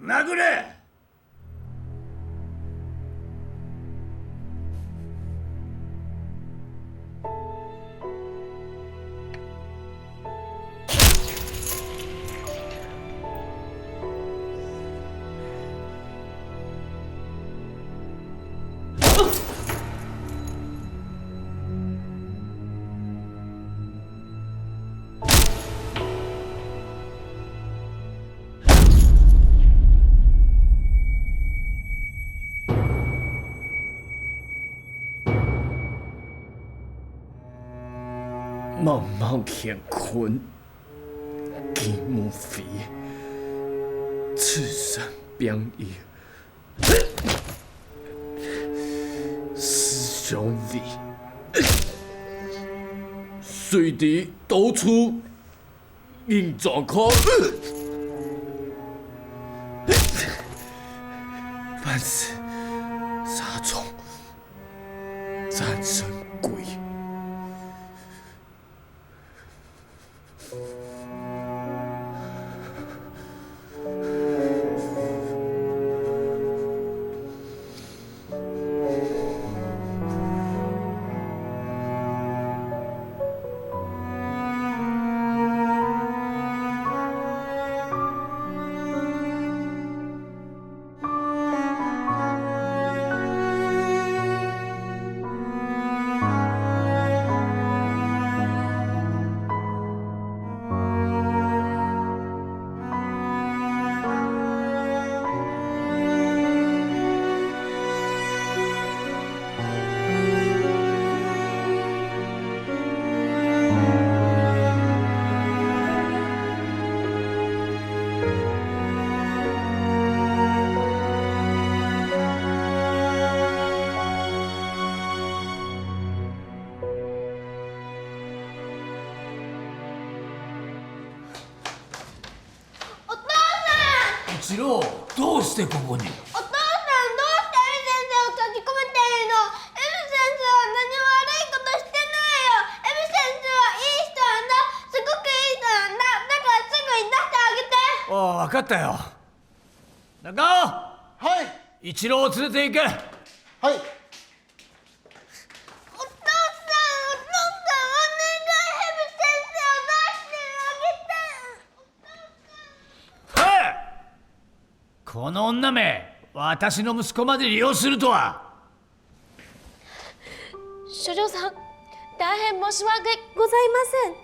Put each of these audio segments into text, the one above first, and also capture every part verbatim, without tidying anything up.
殴れ！慢慢乾坤，金木飞，赤山冰雨，四兄弟，水滴刀出，银装壳，万死沙中，战神归。 お父さん！一郎、どうしてここに？お父さん、どうしてエビ先生を閉じ込めているの？エビ先生は何も悪いことしてないよ。エビ先生はいい人なんだ。すごくいい人なんだ。だからすぐに出してあげて。ああ、わかったよ。中尾！はい。一郎を連れて行け。はい。お父さん、お父さん、お願い、エビ先生を出してあげて。 この女め、私の息子まで利用するとは。所長さん、大変申し訳ございません。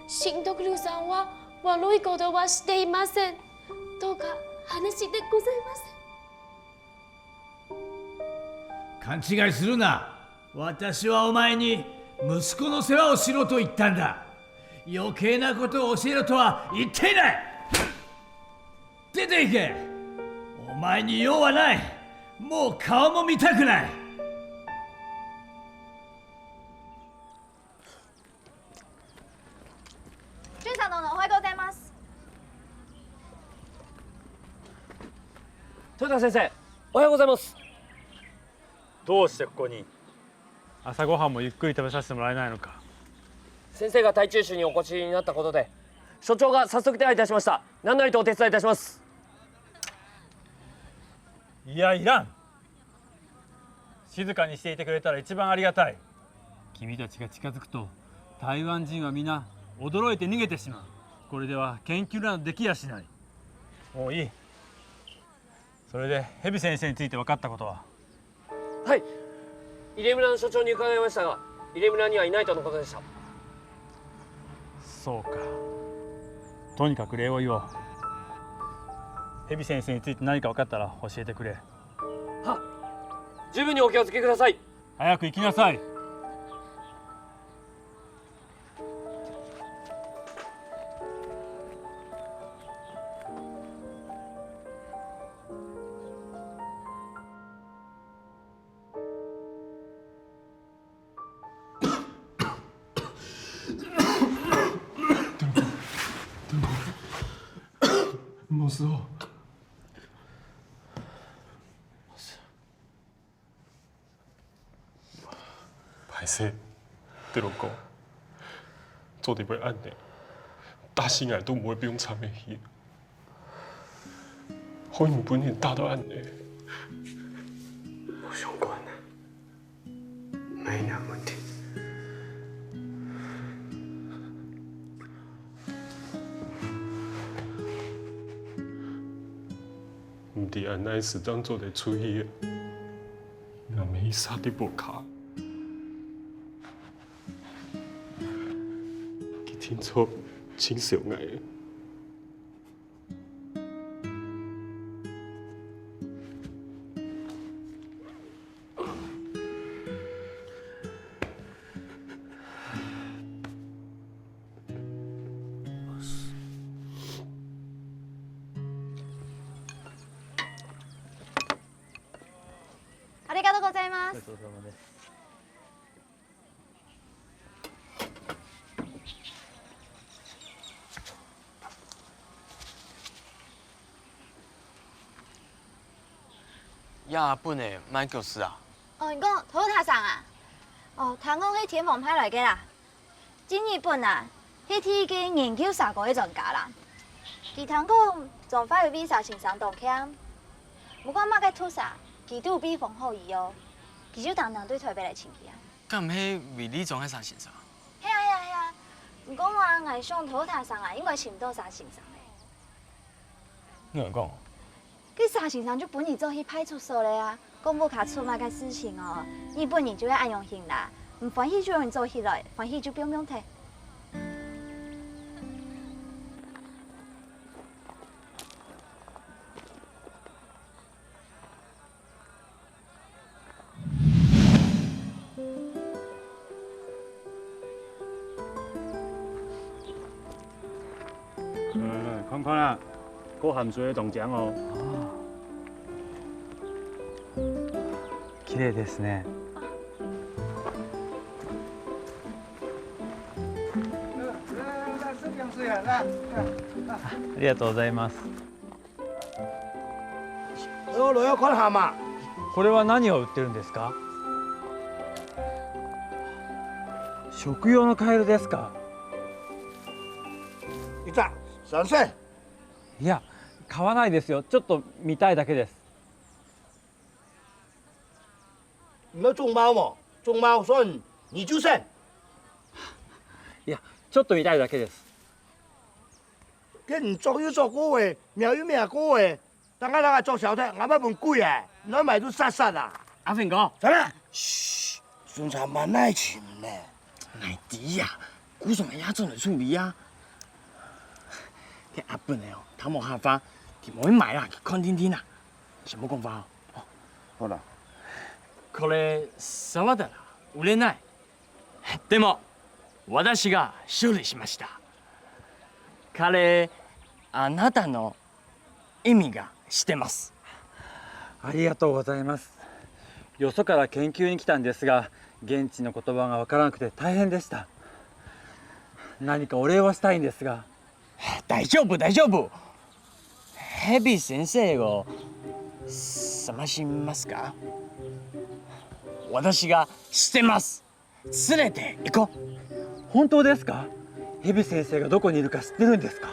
新藤流さんは悪いことはしていません。どうか話してくださいませ。 勘違いするな。私はお前に息子の世話をしろと言ったんだ。余計なことを教えろとは言っていない。出て行け。お前に用はない。もう顔も見たくない。巡査殿、おはようございます。トヨタ先生、おはようございます。どうしてここに？朝ごはんもゆっくり食べさせてもらえないのか？先生が台中市にお越しになったことで、所長が早速手配いたしました。何なりとお手伝いいたします。いや、いらん。静かにしていてくれたら一番ありがたい。君たちが近づくと、台湾人は皆驚いて逃げてしまう。これでは研究などできやしない。もういい。それで、蛇先生について分かったことは？はい。入れ村の所長に伺いましたが、入れ村にはいないとのことでした。そうか。とにかく礼を言おう。蛇先生について何か分かったら教えてくれ。はっ。十分にお気をつけください。早く行きなさい。 莫斯哦。歹勢，德魯哥，做得袂恁呢，擔心𠊎都毋會放參个去。會毋會分人打到恁呢？無相關啊，無麼問題。毋知恁呢時正做得出去，𠊎乜煞在屋下。佢定著盡想𠊎。 ありがとうございます。這本个麼个故事啊？哦，你講Toyota桑啊？哦，聽講係天皇派來个啦。 在日本啊，係第一个研究蛇哥个專家啦。佢聽講彰化有位蛇先生當慶，無管麼个毒蛇，佢都有祕方好醫哦。佢就定定對臺北來尋佢啊。敢毋係衛理莊个蛇先生？係啊係啊係啊，毋過啊，𠊎想Toyota桑啊，應該尋毋到蛇先生咧。 你有講，該蛇先生就分人捉去派出所了啊！講屋下出麼个事情哦，日本人就會恁樣行啦，毋歡喜就用人捉起來，歡喜就放放忒。 來來來，看看啊，過鹹水个糖漿哦。きれいですね。ありがとうございます。 哦，來，來看下嘛。これは何を売ってるんですか？食用のカエルですか？いた、先生。いや、買わないですよ。ちょっと見たいだけです。你要中包無？中包算二十仙。いや、ちょっと見たいだけです。 該你捉又捉過个，摸又摸過个，等下等下捉潲忒，𠊎乜分鬼啊！你愛買就煞煞啊！阿芬哥，走啦！噓，順續慢慢尋呢。𠊎知啊，古上也做得處理啊。該阿芬个哦，聽無客話，佢無去買啦，佢看定定啊。先莫講話哦。好啦。これ、触ったら折れない。 でも、私が修理しました。彼、あなたの意味がしてます。ありがとうございます。よそから研究に来たんですが、現地の言葉がわからなくて大変でした。何かお礼をしたいんですが。大丈夫、大丈夫。蛇先生を探しますか？私がしてます。 連れて行こう。本当ですか？蛇先生がどこにいるか知ってるんですか？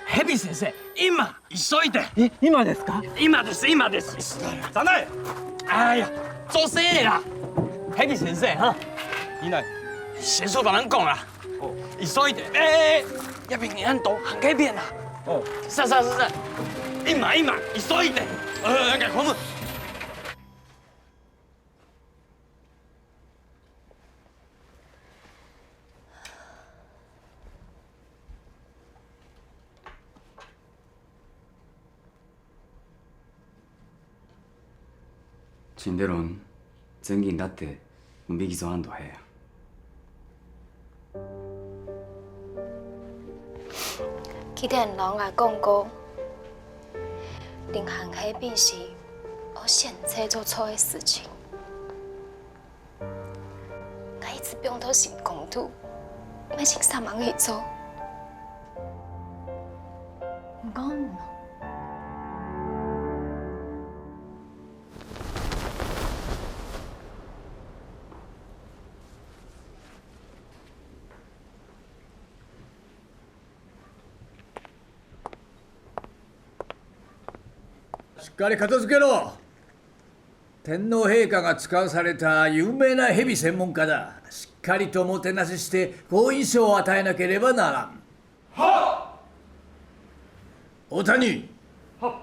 蛇先生、今、急いで。え、今ですか？今です、今です。残念。哎呀，做事啦。蛇先生哈，你呢？先說別人講啦。哦，急いで。哎，哎，哎，這片人很多，行該片啦。哦，是是是是，今、今、急いで。呃，趕快。 秦德龙、曾經達って、もうビキさんと部屋。 佢等摎𠊎講過，人還係必須愛選擇做錯个事情。𠊎一直放到心肝肚，乜盡煞猛去做。毋過你呢？しっかり片付けろ。天皇陛下が使わされた有名な蛇専門家だ。しっかりとおもてなしして好印象を与えなければならん。はっ。大谷。はっ。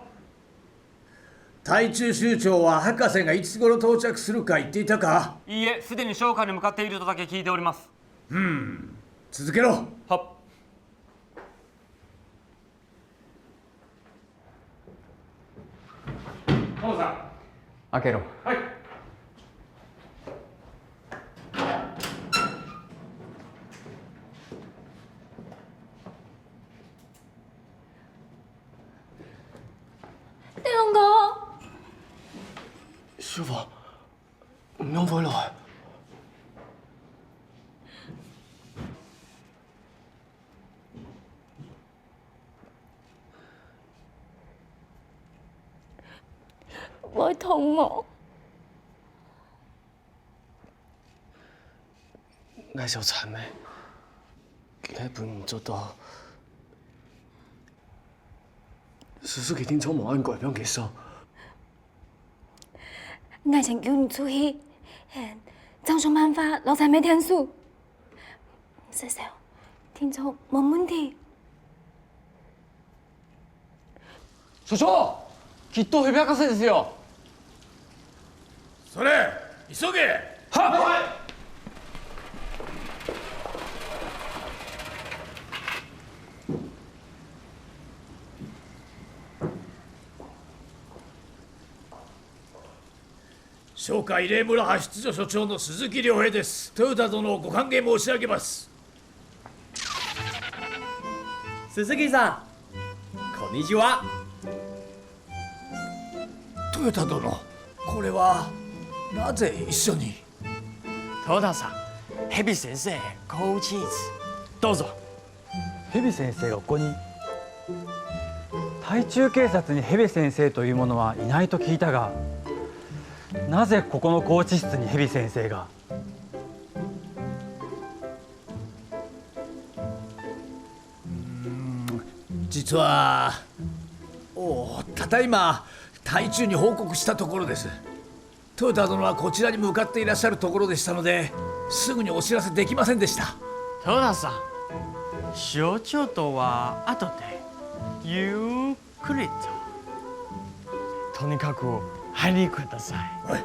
台中首長は博士がいつ頃到着するか言っていたか？いいえ、すでに商館に向かっているとだけ聞いております。うん。続けろ。はっ。鴨野さん。開けろ。はい。Tê Hùng kìa. Sư phụ, nóng vội rồi. Vội thùng mộ. Ngài sầu thảm mê. Lễ bún cho to. Sư sư kỳ tinh chống mỏ ăn gọi phiếu kỳ sâu. Ngài chèn cứu nì chú hi. Hèn, chang sông man pha, lò thảm mê thiên su. Sư sư, tinh chống mỏ môn thi. 所長、きっと蛇博士ですよ。それ、急げ。はっ。商会慰礼村派出所所長の鈴木亮平です。トヨタ殿をご歓迎申し上げます。鈴木さん、こんにちは。トヨタ殿、これはなぜ一緒に？トヨタさん、蛇先生、コーチーズ、どうぞ。蛇先生がここに？台中警察に蛇先生というものはいないと聞いたが、なぜここの拘置室に蛇先生が？ 実は、お、ただいま、台中に報告したところです。トヨタ殿はこちらに向かっていらっしゃるところでしたので、すぐにお知らせできませんでした。トヨタさん、所長とは後で、ゆっくりと。とにかく、入りください。はい。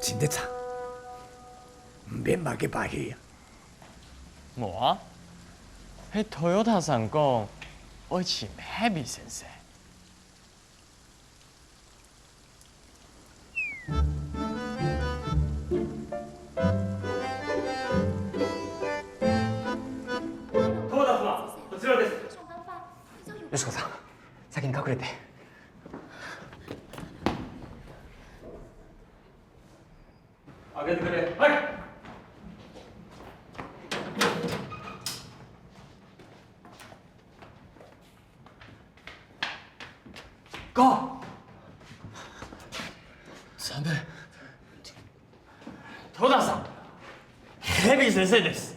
陳哲さん。 免嘛去排戲啊。無啊，係トヨタさん講，愛尋蛇先生。トヨタさん、こちらです。よしこさん、先に隠れて。 開けてくれ。はい。ゴー。ダメ。トダさん、蛇先生です。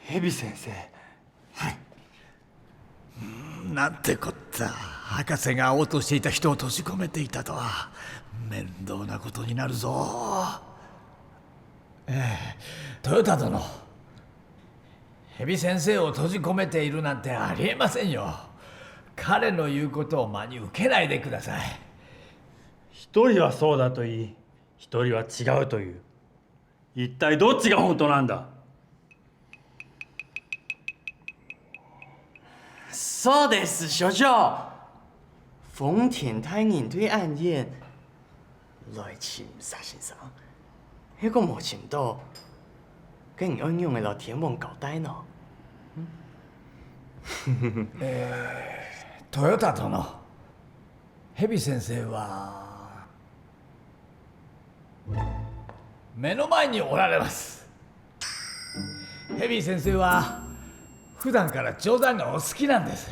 蛇先生。はい。なんてこった。博士が会おうとしていた人を閉じ込めていたとは。面倒なことになるぞ。ええ、トヨタ殿。蛇先生を閉じ込めているなんてありえませんよ。彼の言うことを真に受けないでください。一人はそうだと言い、一人は違うと言う。 一体どっちが本当なんだ？そうです、所長。豐田大銀堆案件，來尋沙先生，結果無尋到，該你愛仰般摎天皇交代呢？えー、トヨタ殿、蛇先生は、 目の前におられます。蛇先生は普段から冗談がお好きなんです。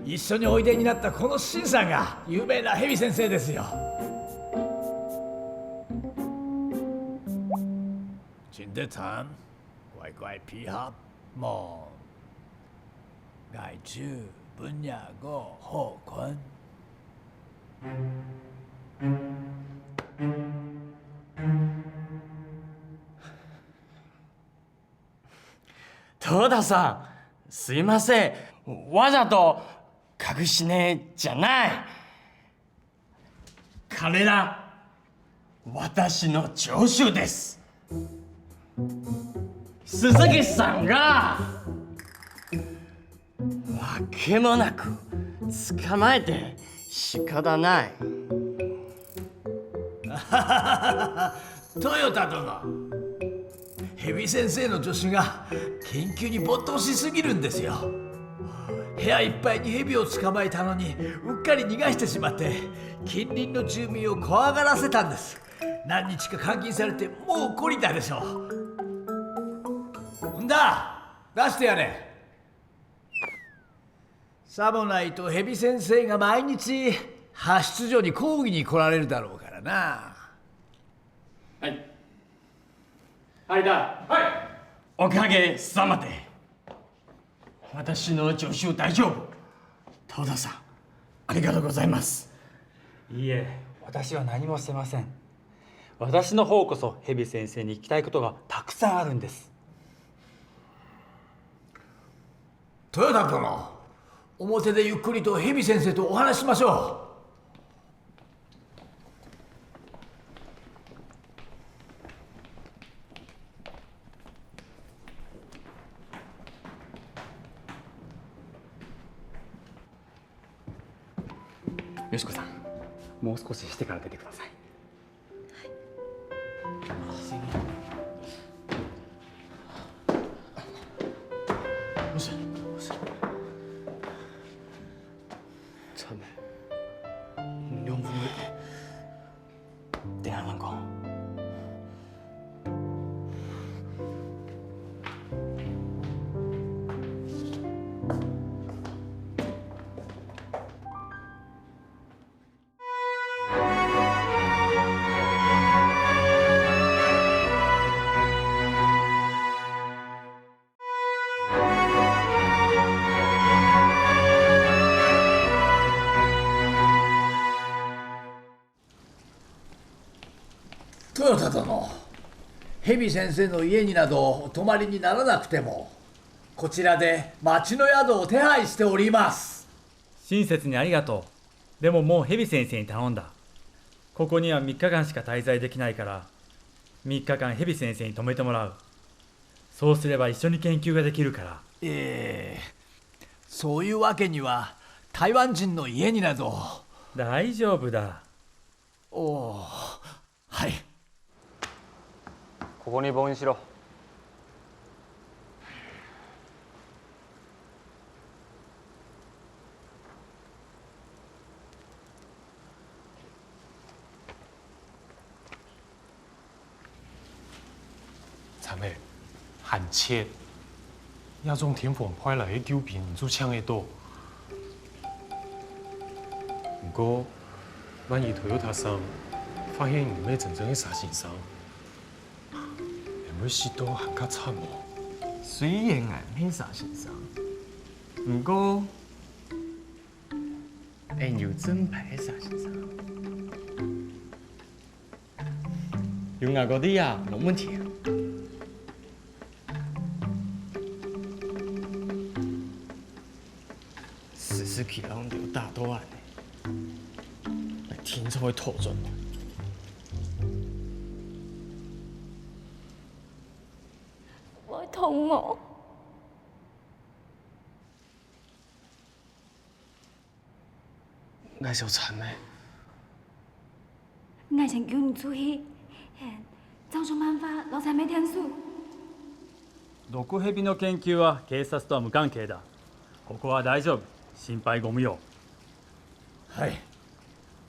一緒においでになったこのシンさんが有名な蛇先生ですよ。陳哲さん、こ乖乖配合，無，𠊎就分若个好看。トヨタさん、すいません。わざとかくしねえじゃない。 彼ら、私の助手です。鈴木さんが、わけもなく捕まえて仕方ない。トヨタ殿、蛇先生の助手が研究に没頭しすぎるんですよ。部屋いっぱいに蛇を捕まえたのに、うっかり逃がしてしまって、近邻の住民を怖がらせたんです。何日か監禁されて、もう懲りたでしょう。ほんだ、出してやれ。さもないと蛇先生が毎日派出所に講義に来られるだろうからな。はい。はいだ。はい。おかげさまで。私の助手大丈夫。トヨタさん、ありがとうございます。いいえ、私は何もしてません。私の方こそ蛇先生に聞きたいことがたくさんあるんです。トヨタ殿、表でゆっくりと蛇先生とお話ししましょう。よしこさん、もう少ししてから出てください。等下慢讲。 トヨタ殿、蛇先生の家になどお泊まりにならなくても、こちらで町の宿を手配しております。親切にありがとう。でももう蛇先生に頼んだ。ここにはみっかかんしか滞在できないから、みっかかん蛇先生に泊めてもらう。そうすれば一緒に研究ができるから。ええ、そういうわけには、台湾人の家になど。大丈夫だ。おお、はい。ここに棒にしろ。 慘咧，還切。這種天方派來个救兵，你就搶得到。毋過，萬一Toyota桑發現你毋係真正个沙先生，你會死到還較慘無？雖然𠊎毋係沙先生，毋過，𠊎有正牌个沙先生。 有𠊎个在啊，無問題啊。時時去讓你打到恁呢，來定著會討轉來。會痛無？𠊎小慘咧。 𠊎先救你出去，嘿，照常辦法，老師還無停手。毒蛇の研究は警察とは無関係だ。ここは大丈夫。心配ご無用。はい。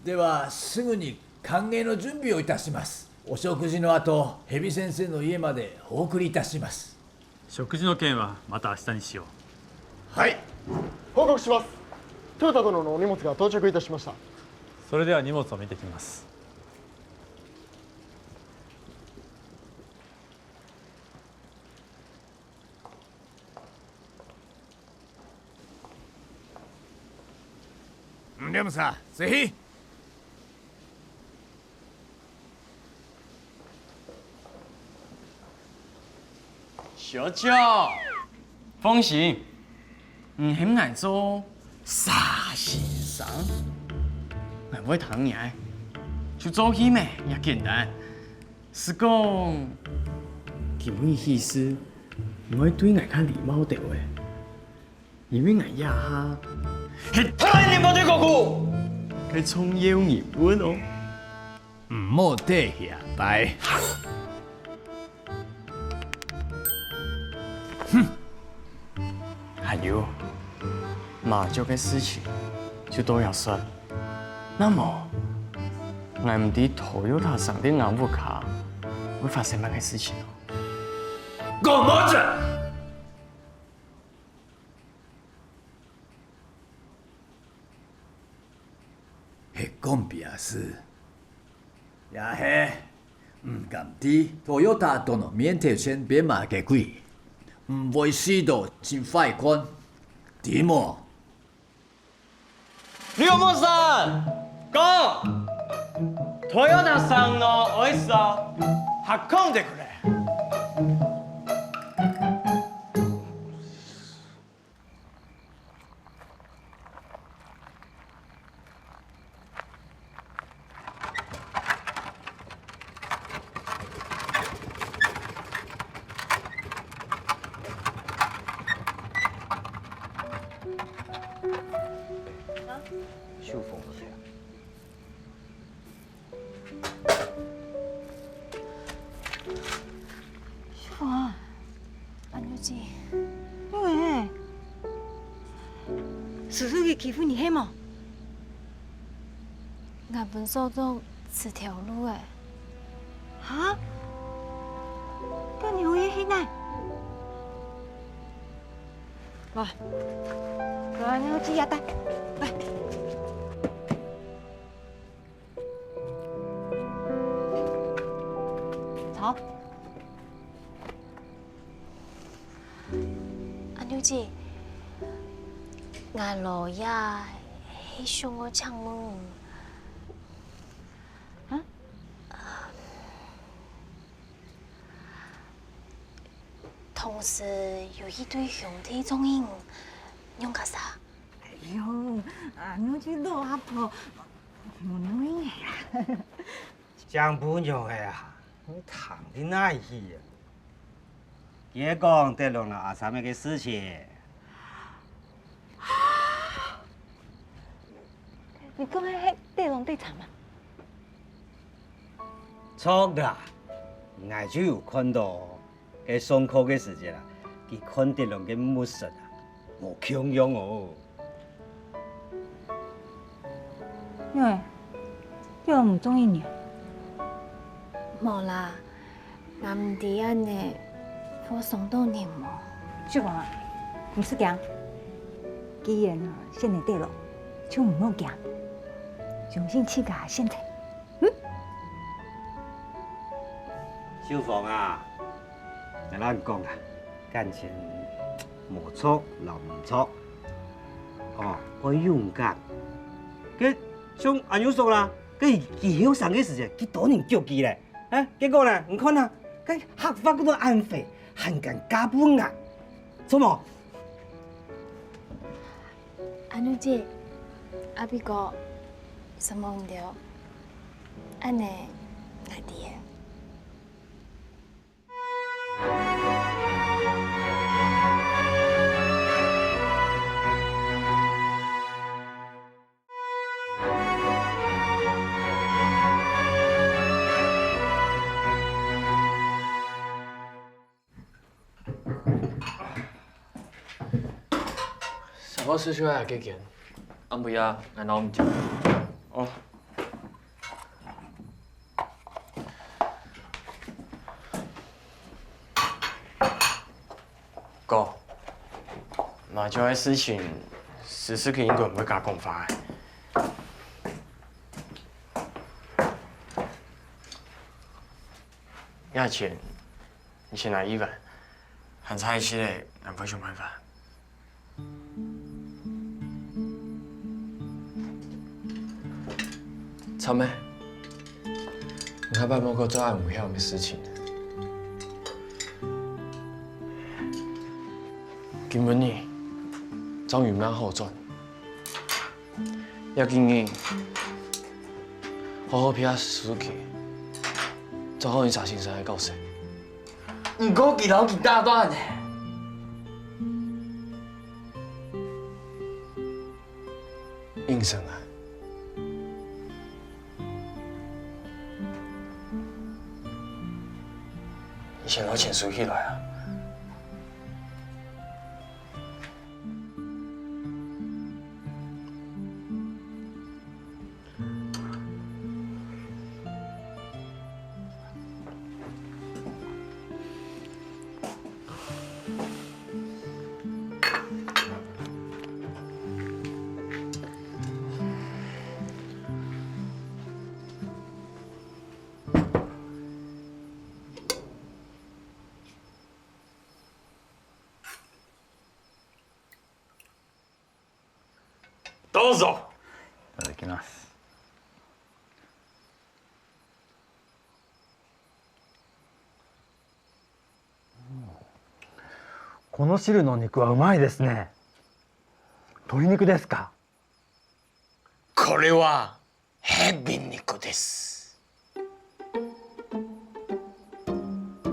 では、すぐに還元の準備をいたします。お食事の後、蛇先生の家までお送りいたします。 食事の件はまた明日にしよう。はい。報告します。トヨタ殿のお荷物が到着いたしました。それでは荷物を見てきます。別毋使，坐去。小姐，放心，你喊𠊎做沙先生，𠊎毋會聽你个，就做去咩，也簡單。係講，今日起勢，你愛對𠊎較禮貌兜仔。 因為𠊎這下係大人物个哥哥，係重要人物哦。毋好得下拜。哼！還有，麻雀个事情就到這算。那麼，𠊎毋知Toyota桑在𠊎屋下會發生麼个事情哦？講無準！ 係講別事，也係毋甘知Toyota到你面頭前變麼个鬼，毋會試著盡壞看，知無？劉木山，講，Toyota桑你愛燒，還講得過來。 秀鳳姐， 秀芳啊，阿牛姐，你喂，叔叔佢欺負你係無？𠊎分掃忒自條路欸。哈？該你會去哪？來，來，你去這帶，來。 坐。阿牛姐，𠊎來也係想愛請問，啊？同時有一對兄弟，總係仰結煞？哎喲，阿牛姐老阿婆，無奈啊。 正餔娘个啊，你聽到哪去啊？佢係講德隆摎阿三个事情。你講个係德隆在場嗎？著啦，𠊎就有看到。 該上課个時節啊，佢看德隆个目神啊，無共樣哦。因為德隆毋中意你啊？無啦，𠊎毋知恁呢會傷到人無？秀芳啊，毋使驚。既然啊，選定德隆，就毋好驚，相信自家个選擇。 秀芳啊，𠊎摎你講啊，感情無著摎毋著，哦，愛勇敢。該像阿牛叔啦，該佢後生个時節，幾多人逐佢咧，啊，結果呢，你看啊，該客話講到恁會，還敢嫁分𠊎，著無？ 阿牛姐，阿比哥，承蒙你兜，恁呢，𠊎知了。 上課時就愛解決。暗晡夜，𠊎摎你講。哦。哥，麻雀个事情，叔叔佢應該毋會加講話个。這錢， 你先拿一萬，還差一息仔，𠊎會想辦法。慘个，𠊎下擺莫過做恁無效个事情。今晡日終於毋好轉，也今日好好陪下Suki，做好你䟓先生个角色。毋過佢摎佢打斷呢。應承啊！ 你先摎錢收起來啊！ どうぞ。いただきます。うん、この汁の肉はうまいですね。 鳥肉ですか？これは蛇肉です。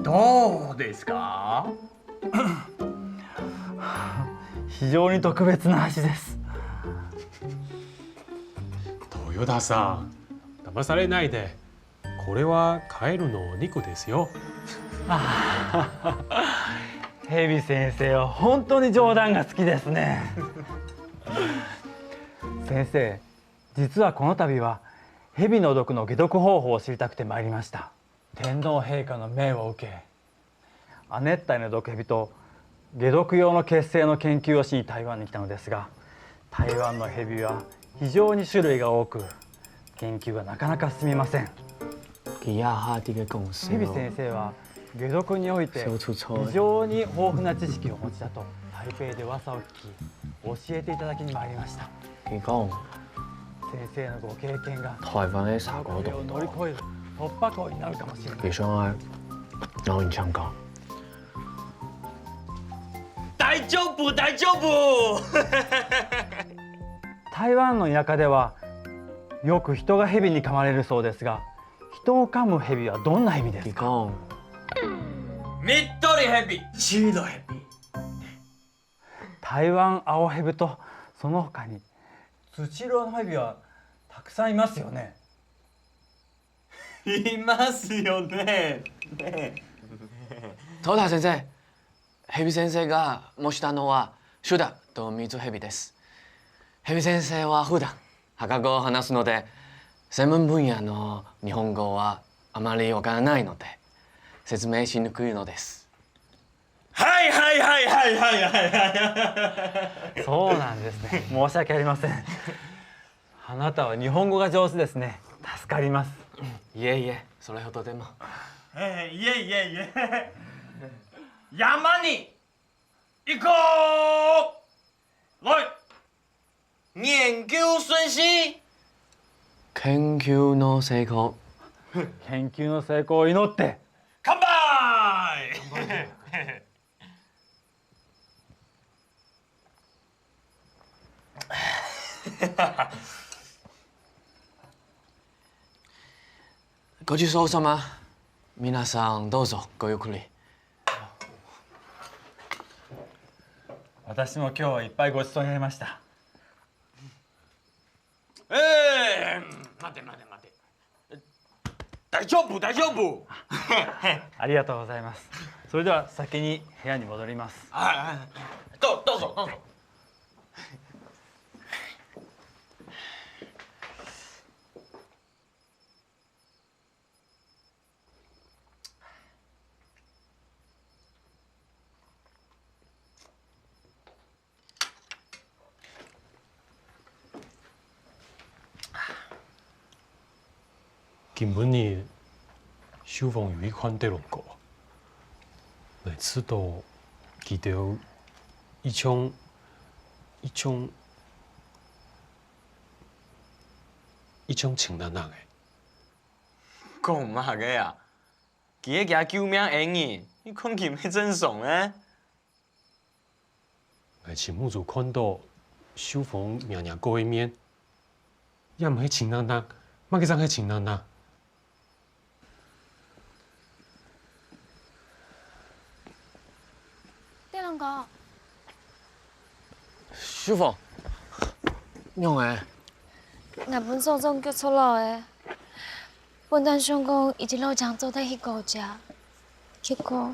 どうですか？非常に特別な味です。トヨタさん、騙されないで。 これはカエルのお肉ですよ。ああ、蛇先生は本当に冗談が好きですね。先生、実はこの度は蛇の毒の解毒方法を知りたくて参りました。天皇陛下の命を受け、 亜熱帯の毒蛇と解毒用の血清の研究をしに台湾に来たのですが、台湾の蛇は非常に種類が多く、研究がなかなか進みません。蛇先生は解毒において非常に豊富な知識をお持ちだと台北で噂を聞き、教えていただきに参りました。 佢講，先生のご経験が台灣个蛇哥當多，毒蛇を乗り越える突破口になるかもしれない。佢想愛摎你請教。大丈夫，大丈夫。台湾の田舎では、よく人が蛇に噛まれるそうですが、人を噛む蛇はどんな蛇ですか？佢講，水鳥蛇、白蛇。 台湾青蛇とその他に、スチローの蛇はたくさんいますよね。いますよね。ね。トータ先生、蛇先生が申したのは、シュダと水蛇です。蛇先生は普段、母語を話すので、専門分野の日本語はあまりわからないので、説明しにくいのです。 はいはいはいはいはいはいはい。そうなんですね。申し訳ありません。あなたは日本語が上手ですね。助かります。いえいえ、それほどでも。えー、いえいえいえ。山に行こう。来。 研究順序。研究の成功。研究の成功を祈って。乾杯。ごちそうさま。皆さんどうぞごゆっくり。私も今日はいっぱいごちそうになりました。 ええ、待て待て待て。大丈夫、大丈夫。ありがとうございます。それでは先に部屋に戻ります。はいはい。どう、どうぞ、どうぞ。 今晡日，秀芳有去看德隆哥，來試著佢兜一場，一場，一張清冷冷个。講麼个啊？佢係厥救命恩人，你看佢毋係正常呢？𠊎親目珠看到秀芳若若過个面，也毋係清冷冷，麼个正係清冷冷？ 德龍哥，秀芳，仰仔？𠊎分所長逐出來了。本旦想講，佢一路正做得去高家，結果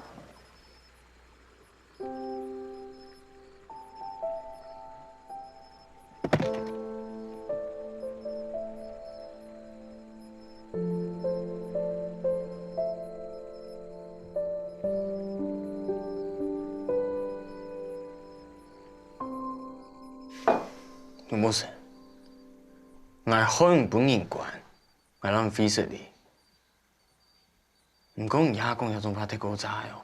杜博士，𠊎害你分人關，𠊎正會失禮。毋過你這下講這種話忒過早了哦。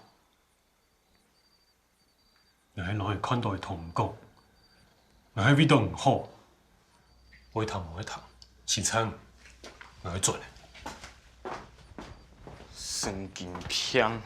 𠊎係摎你看到个同你講，𠊎係為著你好，愛聽毋愛聽，時間𠊎會轉个。神經病！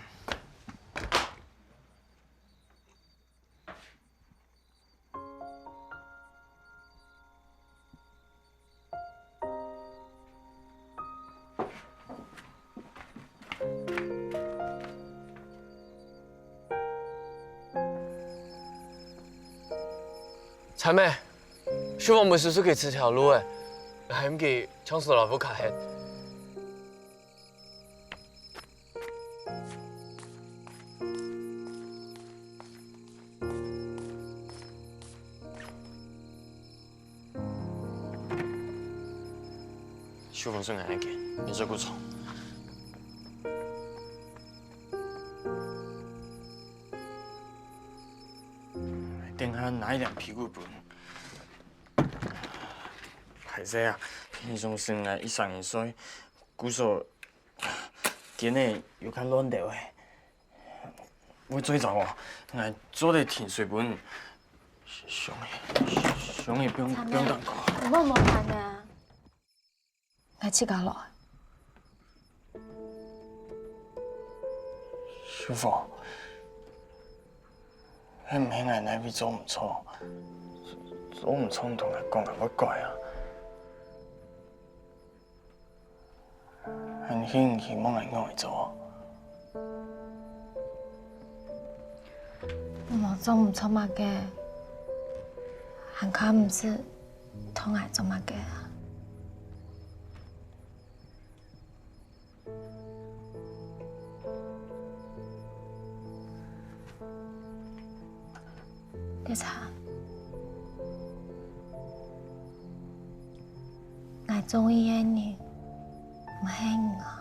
采妹，秀芳分叔叔佢指條路仔，𠊎喊佢唱首老虎卡忒。 秀芳送𠊎个，你做古董。等下拿一點屁股分。歹勢啊，平常時𠊎一生一世，故所間仔有較亂兜仔。 會醉著哦，𠊎做得停水分。想你，想你，毋用，毋用擔心。你莫無閒啊，𠊎自家來。秀芳，係毋係𠊎哪位做毋著？做毋著你同𠊎講，𠊎會改啊。 還係你希望𠊎仰仔做？你無做毋著麼个，還較毋識同𠊎做麼个啊？ 德昌，𠊎中意个人毋係你啊。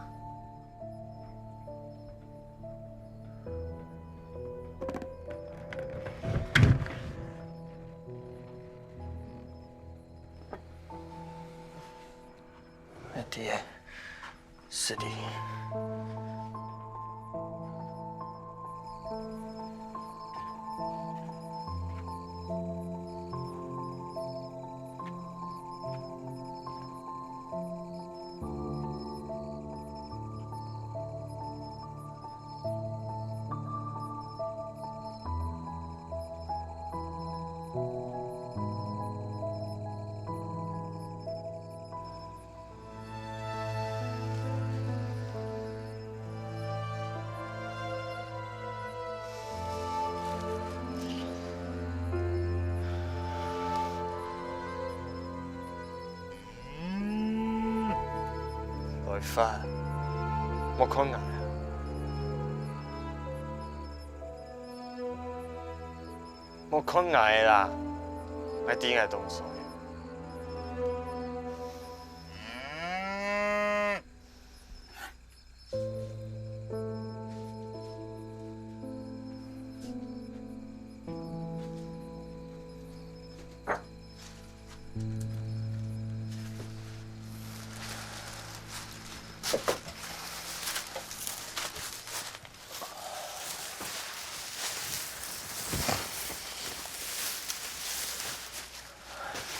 弟弟，失禮。來發，莫看𠊎啊！莫看𠊎啦，𠊎知𠊎當衰。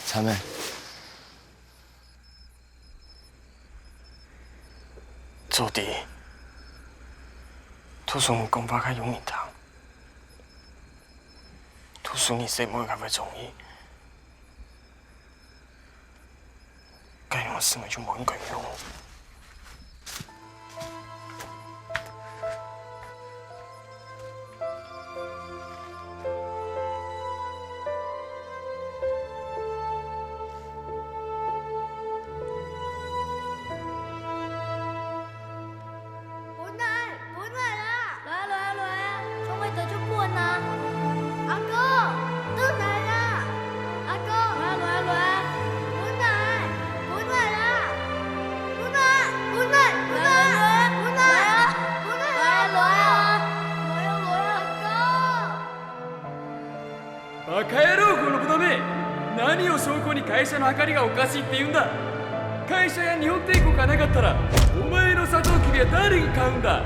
采妹，做得，讀書人講話較有人聽，讀書人細妹較會中意，該樣个細妹就無應該用。 本來，本來啦！來啊，來啊，來啊，衝位得就滾啊！阿哥，轉來啦！阿哥，來啊，來啊，來啊！本來，本來啦！本來，本來，本來，本來，本來，來啊，來啊，來啊！來啊，來啊！阿哥！ バカ野郎、このブドウめ！何を証拠に会社の計りがおかしいって言うんだ？会社や日本帝国がなかったら、お前のサトウキビは誰が買うんだ？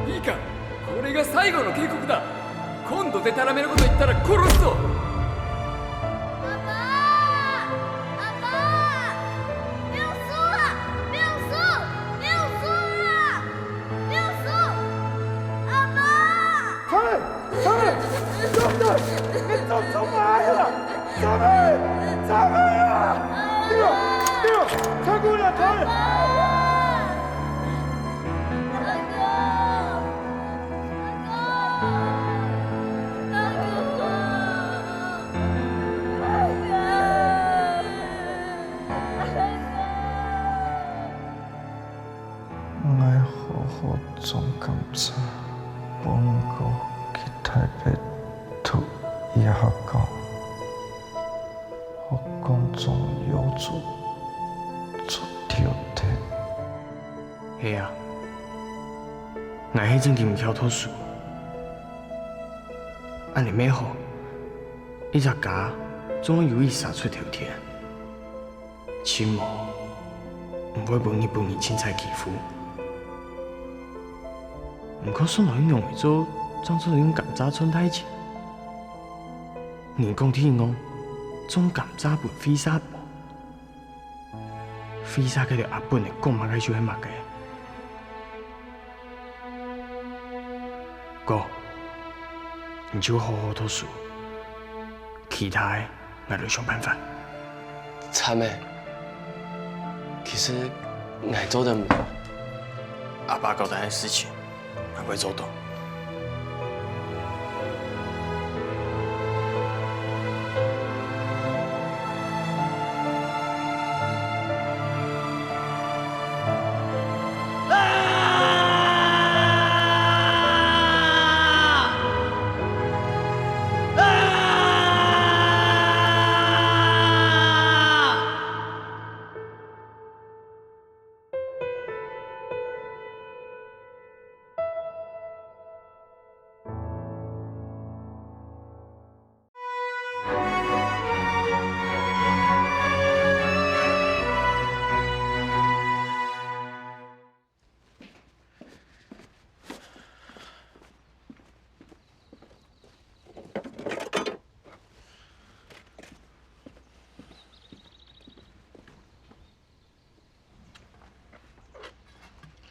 いいか、これが最後の警告だ。今度デタラメなこと言ったら殺すぞ。阿爸，阿爸，不要说了，不要说，不要说了，不要说，阿爸。 他们，他们，他们，你走，走哪里了？他们，他们啊！对了，对了，他过来，他们。 𠊎好好種甘蔗，分𠊎去台北讀醫學校，學校種藥草做調停。係啊，𠊎係真經毋曉讀書，恁呢乜好，一隻家總愛有一儕出頭天。 盡無，毋會分日本人凊彩欺負。毋過想愛仰仔做，正做得用甘蔗賺大錢。人講天公，種甘蔗分惠社無？惠社該兜阿本仔講麼个就係麼个。 哥，你就好好讀書，其他个𠊎來想辦法。慘欸，其實𠊎做得毋到。阿爸交代个事情，𠊎會做到。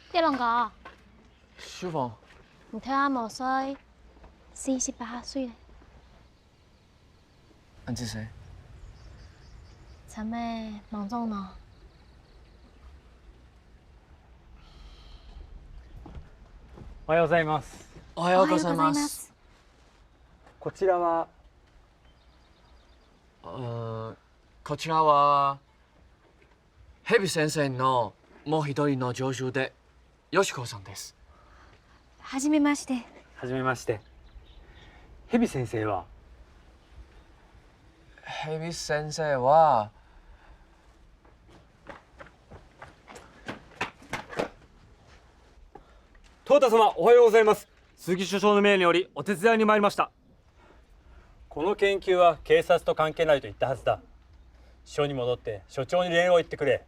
德龍哥，秀芳，你頭下無睡，四十八歲咧。恁仔細？慘欸，吂做吂？おはようございます。おはようございます。こちらは？あー、こちらは、蛇先生のもう一人の助手で、よしこさんです。はじめまして。はじめまして。蛇先生は？蛇先生は、トータ様、おはようございます。鈴木所長の命によりお手伝いに参りました。この研究は警察と関係ないと言ったはずだ。署に戻って所長に礼を言ってくれ。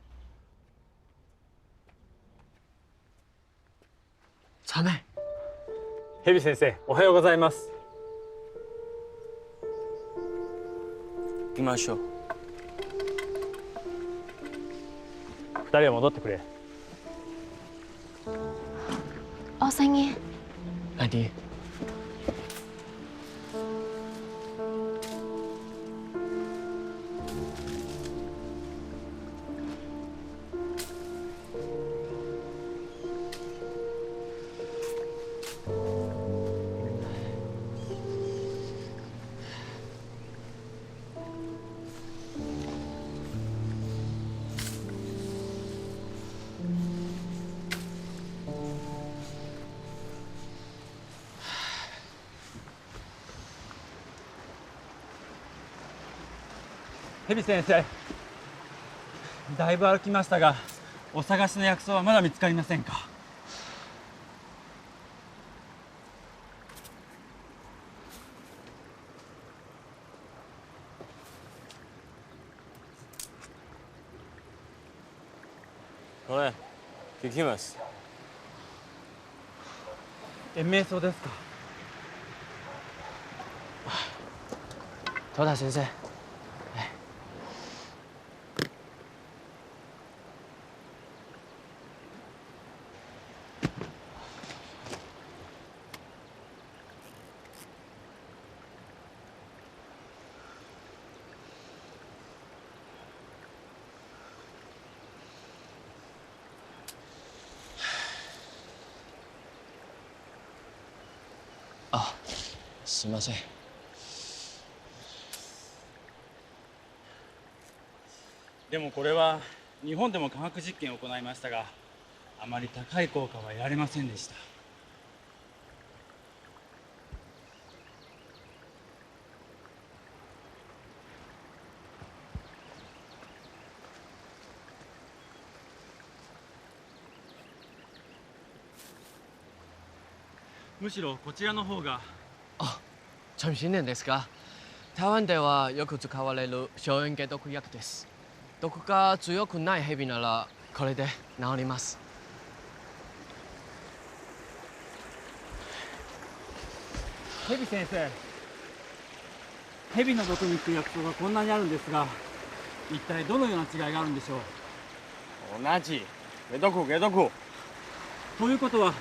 慘欸。蛇先生、おはようございます。行きましょう。二人は戻ってくれ。生意。阿弟， 蛇先生、だいぶ歩きましたが、お探しの薬草はまだ見つかりませんか？ これ、聞きます。延命草ですか？多田先生。 あ、すいません。でもこれは日本でも科学実験を行いましたが、あまり高い効果は得られませんでした。 むしろこちらの方が。あ、チャンシンネンですか？台湾ではよく使われる消炎解毒薬です。毒が強くない蛇ならこれで治ります。蛇先生、蛇の毒に効く薬草がこんなにあるんですが、一体どのような違いがあるんでしょう？同じ。解毒、解毒。ということは、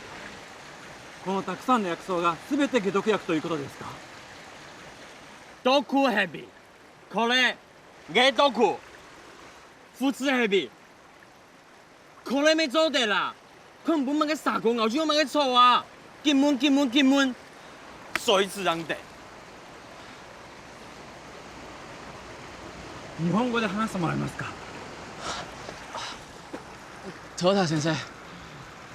このたくさんの薬草が全て解毒薬ということですか？毒蛇、これ、解毒、普通蛇、これもそうだ啦。根本麼个蛇公咬住麼个草啊！根本、根本、根本。所以自然的。 日本語で話してもらえますか？トータ先生、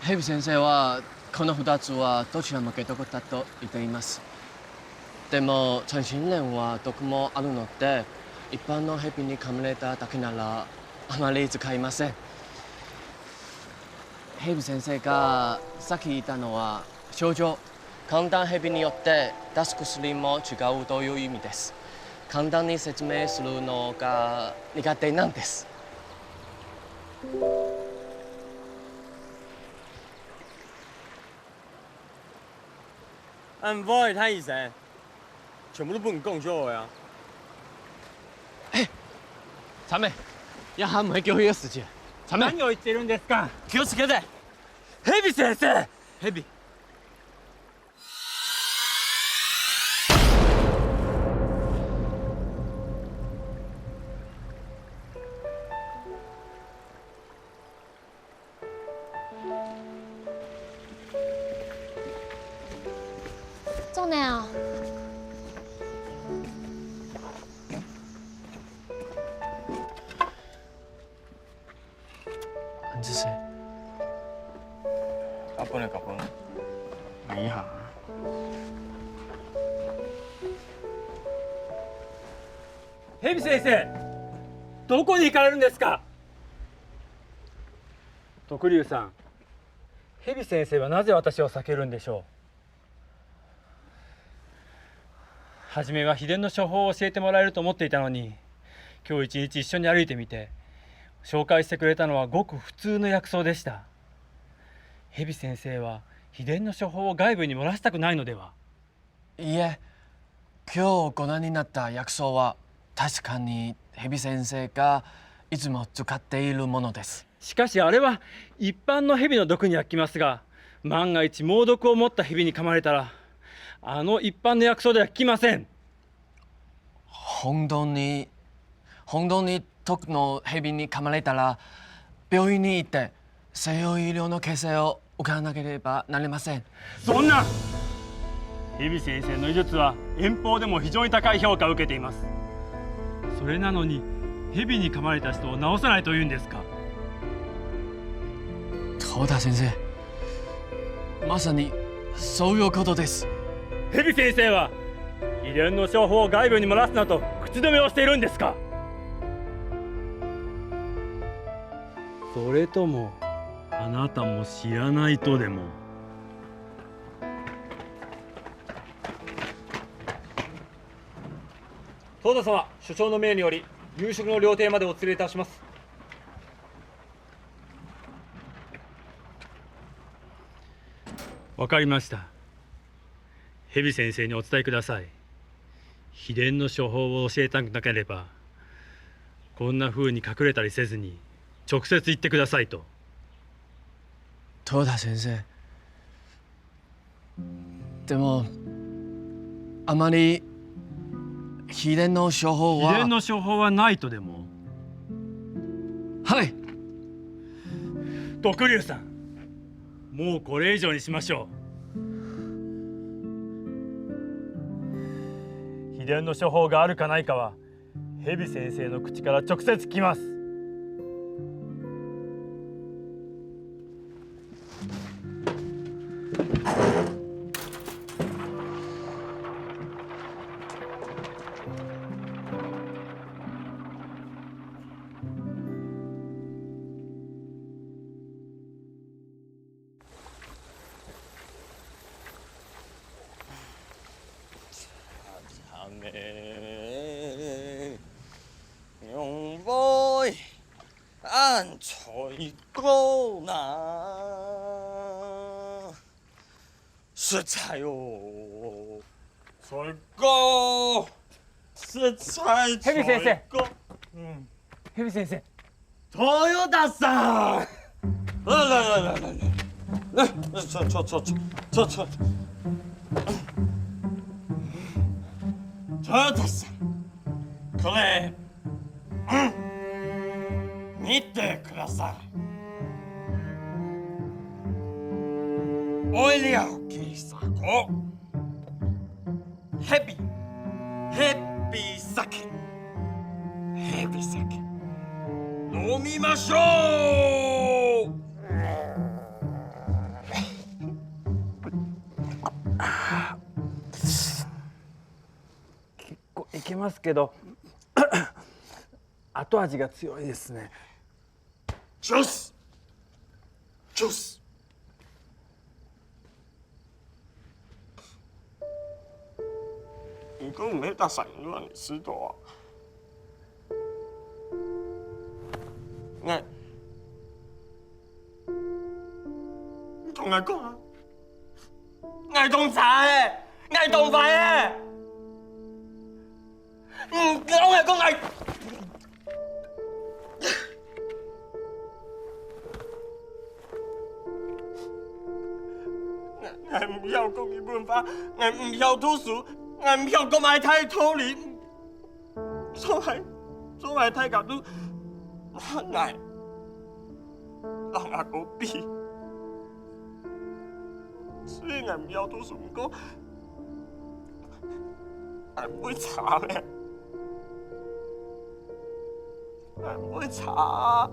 蛇先生はこの二つはどちらも解毒だと言っています。でも、チャンシンネンは毒もあるので、一般の蛇に噛まれただけならあまり使いません。蛇先生がさっき言ったのは症状、簡単蛇によって出す薬も違うという意味です。簡単に説明するのが苦手なんです。 恁會，太醫生，全部都分你講笑話啊！ダメ、やはんも影響費用すじ。ダメ。何を言ってるんですか？気をつけて。蛇先生。蛇。 中年啊， 何です？あ、これか、これ。何や。 蛇先生、どこに行かれるんですか？ 毒龍さん、蛇先生はなぜ私を避けるんでしょう？初めは秘伝の処方を教えてもらえると思っていたのに、今日一日一緒に歩いてみて、紹介してくれたのはごく普通の薬草でした。蛇先生は秘伝の処方を外部に漏らしたくないのでは？ いいえ、今日ご覧になった薬草は確かに蛇先生がいつも使っているものです。 しかしあれは一般の蛇の毒には効きますが、万が一猛毒を持った蛇に噛まれたら、あの一般の薬草では効きません。本当に、本当に毒の蛇に噛まれたら、病院に行って西洋医療の形成を受からなければなりません。そんな！蛇先生の医術は遠方でも非常に高い評価を受けています。それなのに、蛇に噛まれた人を治さないというんですか？東田先生、まさにそういうことです。蛇先生は、秘伝の商法を外部に漏らすなと口止めをしているんですか？それとも、あなたも知らないとでも？東田様、所長の命により、夕食の料亭までお連れいたします。わかりました。蛇先生にお伝えください。秘伝の書法を教えたくなければ、こんな風に隠れたりせずに、直接言ってくださいと。東田先生、でも、あまり秘伝の書法は。秘伝の書法はないとでも？はい。毒龍さん、もうこれ以上にしましょう。秘伝の書法があるかないかは、蛇先生の口から直接聞きます。食菜哦，菜糕，食菜，蛇先生。菜糕。嗯。蛇先生。 トヨタさん！来来来来来来，来，坐坐坐坐坐坐。トヨタさん、これ、見てください。オイリアを切り裂こう。 蛇、蛇酒、蛇酒、飲みましょう！結構いけますけど、後味が強いですね。 就是，就是。你跟我没打散一段，你知道啊？哎，你同我讲啊，我同差的，我同坏的。 嗯，老外讲哎，俺，俺毋曉講日本話，俺毋曉讀書，俺毋曉講麼个道理。做來，做來大家都，俺，同阿哥比。 雖然𠊎毋曉讀書，毋過𠊎毋會差咧。𠊎毋會差。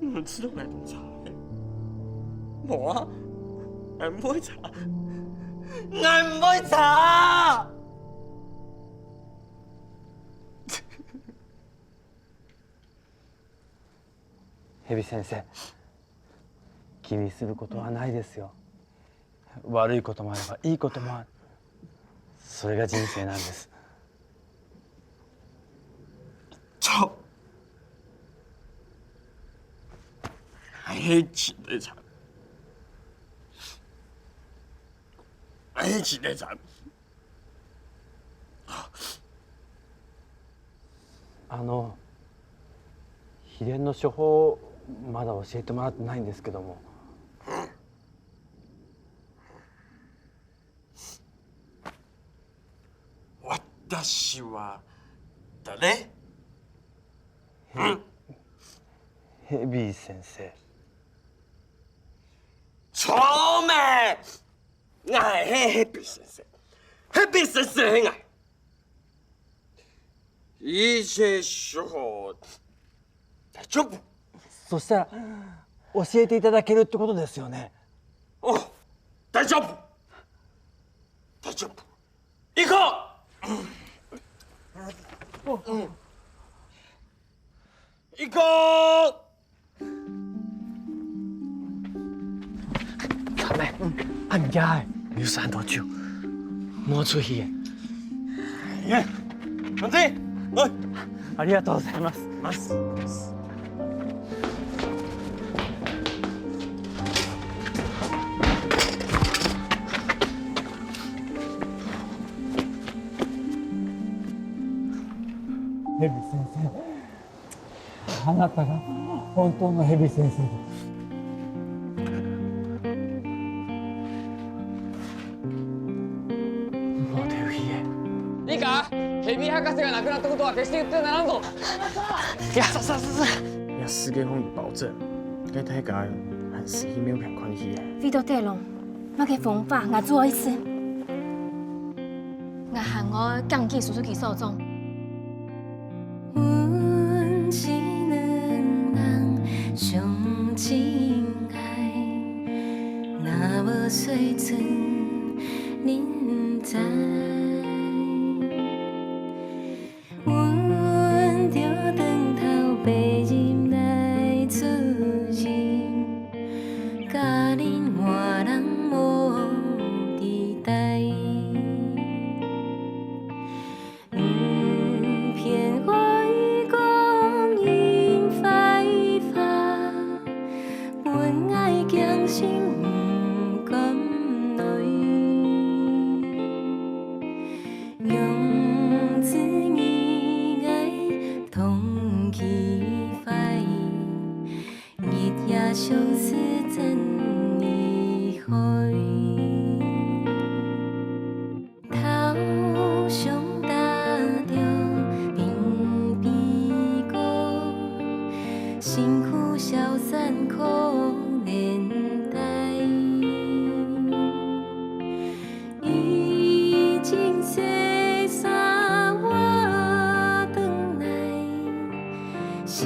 你們知道𠊎當差咧？無啊，𠊎毋會差。𠊎毋會差！ 蛇先生、気にすることはないですよ。悪いこともあれば、いいこともある。それが人生なんです。操！還係真个慘，還係真个慘。 あの、秘伝の書法まだ教えてもらってないんですけども。私は誰？うん。蛇先生。ちょめ！我係蛇先生，蛇先生係我。一切說好，大丈夫。そしたら、教えていただけるってことですよね。お、大丈夫。大丈夫。行こう。行こう。小妹，俺家的，你有散多久？莫出去。慢点，来。ありがとうございます。蛇先生。 あなたが本当の蛇先生です。你讲，蛇博士が亡くなったことは決して言ってはならんぞ。いや、さ、さ、さ、さ。いや、すげえ本人保证，該大家還是沒有別款去。為到得咯，麼个方法，我做一次。我還愛趕緊收拾佢所種。 阮一兩人相親愛，若無水準，恁知？阮著轉頭爬入來出入，甲恁換人無底代。 毋偏愛講𪜶壞話，阮愛驚心毋甘內。用盡意愛通氣壞，日夜相思真厲害。 頭上戴著鬢邊角，身軀消瘦可憐呆。已經洗衫我轉來，心